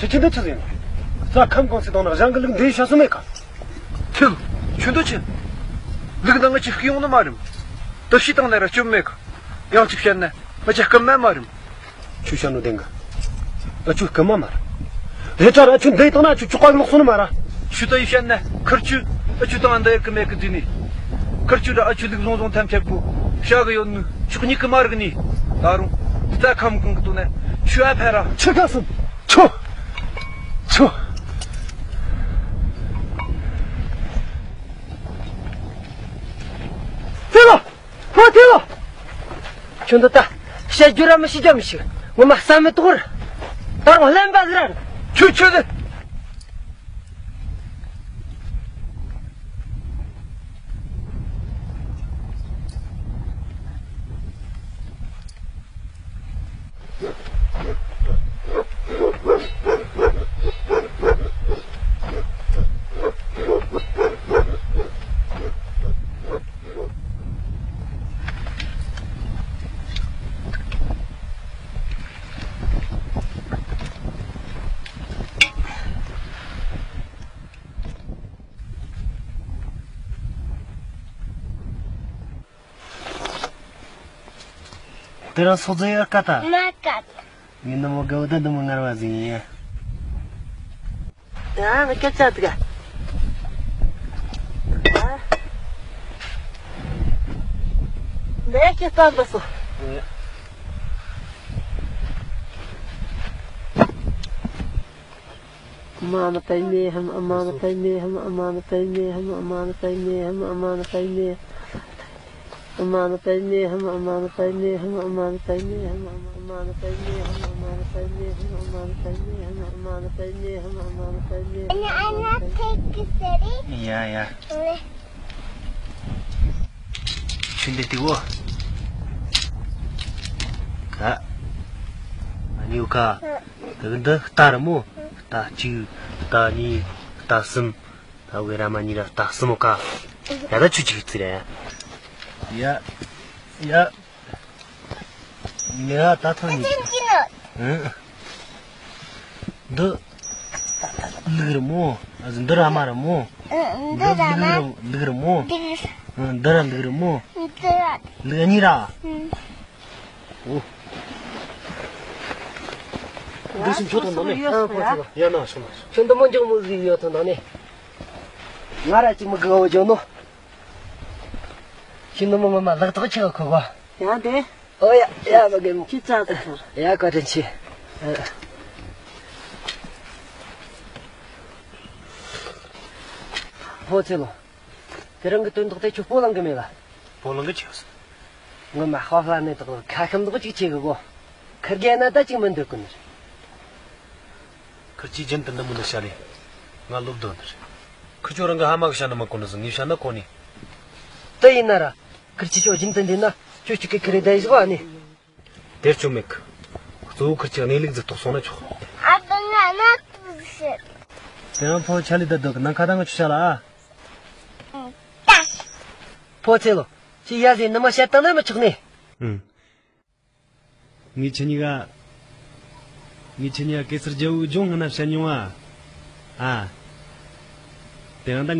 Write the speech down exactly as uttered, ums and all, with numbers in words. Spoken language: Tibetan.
ཁྱེད་ཁྱེད་འདི་ཆི་ཟིག་ཡིན། རྩྭ་ཁམས་གང་ཟིག་དང་ན་གཞན་གི་ལུག་འདི་ཤ་སུ་མེད་ག་ཁྱེད་ཁྱོད་འདི་ཆི། ལུག་ནང་ང་ཅི་ཤི་ཡོང་ནི་མ་རེད། དུ་ཤི་དང་ལས་ར་སྐྱོབ་མེད་ག་ཡང་ཅིག་བཤད་ན་ང་ཅི་སྐུ་མ་མ་རེད། ཁྱོད་བཤད་ནོ་བདེན་ག་ཨ་ཁྱོད་སྐུ་མ་མ་རེད། རེད་ད་ར་ཁྱོད་འདི་དང་ན་ཁྱོད་ཅོག་ག་ལོག་སོང་ནི་མ་ར། ཁྱོད་ད་ཡི་བཤད་ན་ཁུར་ཆུ་ཨ་ཁྱོད་དང་འདི་ཡི་སྐུ་མེད་གི་དུས་ནི། ཁུར་ཆུ་ར་ཨ་ཁྱོད་ལུག་ལོང་ལོང་ཐམས་ཅད་པོ་བྱ་གི་ཡོད་ནི་ཆོག་ཉིད་གི་མ་རིག་ནི། ད་རུང་འདི་ད་ཁམས་གང་གི་དུ་ན་ཆུ་ཨ་ཕ་ར། ཆི་ག་སོང་། ཆོ། ཆོ། ཐེ་ལོ། ཧོ་ཐེ་ལོ། ཁྱོད་འདི་ད་བཤད་རྒྱུ་ར་མི་ཤེས་རྒྱུ་མི་ཤེས། ངོ་མ་བསམ་མི་དོག་ར། ད་རུང་གླེན་པ་ཟེར་ར། ཁྱོད་ཁྱོད་ཟེར། དེ་རང་སོག་རྫི་ཡོད་ཀ་ད། མ་ཀ་ད། ངས་ནུ་མོ་དགའ་བོ་ད་འདི་མོ་ངར་བ་ཟིག་ཡིན། ཡ་ང་སྐད་ཆ་དེ་ག་ལས་ཀྱི་ལྟ་འདི་སོ། ཡ་ཡ། ཆུ་འདི་ཏི་བོ། ད། ཨ་ནི་ཡོ་ཀ་ད་གི་འདི་རྟ་རེད་མོ། རྟ་གཅིག་རྟ་གཉིས། རྟ་གསུམ། ད་བོ་གི་ར་མ་གཉིས་ར་རྟ་གསུམ་མོ་ཀ་ཡ་ད་ཆུ་གཅིག་རྩི་རེད། ཡ། ཡ། ངས་ད་ཐོན་ནི། ཨང་། འདི། ལུག་རེད་མོ། ཨ་ཟི་འདི་ར་མ་རེད་མོ། ཨང་། འདི་འདི་ར་མ། ལུག་རེད་མོ། ལུག་ཨང་། འདི་ར་ལུག་རེད་མོ། འདི་ར། ལུག་གཉིས་ར། ཨང་། འོ། འདི་སུ་མཆོད་དང་ནང་ནས། ཨང་། ཕོ་ཚོ། ཡ་ན་ཤོ་ན་ཤོ། ཁྱོད་འདི་མོ་འཇོག་མོ་ཟིག་ཡོད་དང་ནང་ནས། ང་ར་ཅིག་མི་དགའ་བ་འཇོག་ནོ། ཁྱོད་འདི་མོ་ངོ་མ་ལག་ཐོག་ཆེ་བ་ཁོ་གོ། ཡང་དེ། ཨོ་ཡ་ཡ་མ་གེ་མོ། ཁྱི་ཙག་ཙག་ཁྱོད། ཡ་བཀའ་དྲིན་ཆེ། ཕོ་ཚེ་ལོ། དེ་རིང་གི་དོན་དག་དེ་ཁྱོད་སྤོ་ལངས་གི་མེད་ལ། སྤོ་ལངས་གི་ཆེ་བ་སོང་། ངོ་མ་ཧོ་ཧྥ་ནས་དག་ཁ་ཤམ་དག་ཅིག་ཆེ་གི་གོ། ཁིར་གེ་ན་ད་ཅིག་མི་འདུག་གི་ནི། ཁིར་ཅིག་རྒྱུན་དུ་འདི་མོ་འདི་བཤད་ལེ། ང་ལོབ་འདོད་ནི་རེད། ཁིར་ཆོ་རང་གི་ཧ་མ་གི་བཤད་ན་མི་གོ་ནི་ཟིག་ངས་བཤད་ན་གོ་ནི། དེ་ཡིན་ན་ར། ཁིར་ཆོ་རྒྱུན་དུ་འདི་ན་ཁྱོད་གཅིག་གི་ཁི་རེ་བསྡད་བཞག་ཨ་ནི། དེར་ཆོ་མེད་གི། གཙོ་བོ་ཁིར་ཆོ་གནས་ལུགས་ཟིག་རྟོགས་སོང་ན་ཆོག་ཨ་ད་ང་ན་ཏུ་ཟིག་ཤེས། དེ་རིང་ཕོ་ཆ་ལི་ད་འདུག་གི་ནང་ཁ་ད་ང་ཆོ་བཤད་ལ་ཨ། ཨང་། ད། ཕོ་ཚེ་ལོ། ཁྱི་ཡ་ཟེ་ནུ་མ་བཤད་བཏང་ན་མི་ཆོག་ནི། ཨང་། ངས་ཁྱེད་གཉིས་ཀ། ངས་ཁྱེད་གཉིས་ཀ་གེ་སར་རྒྱལ་པོའི་ལྗོངས་སྔོན་ན་བཤད་མྱོང་ཨ། ཨ། དེ་རིང་ད་ངས།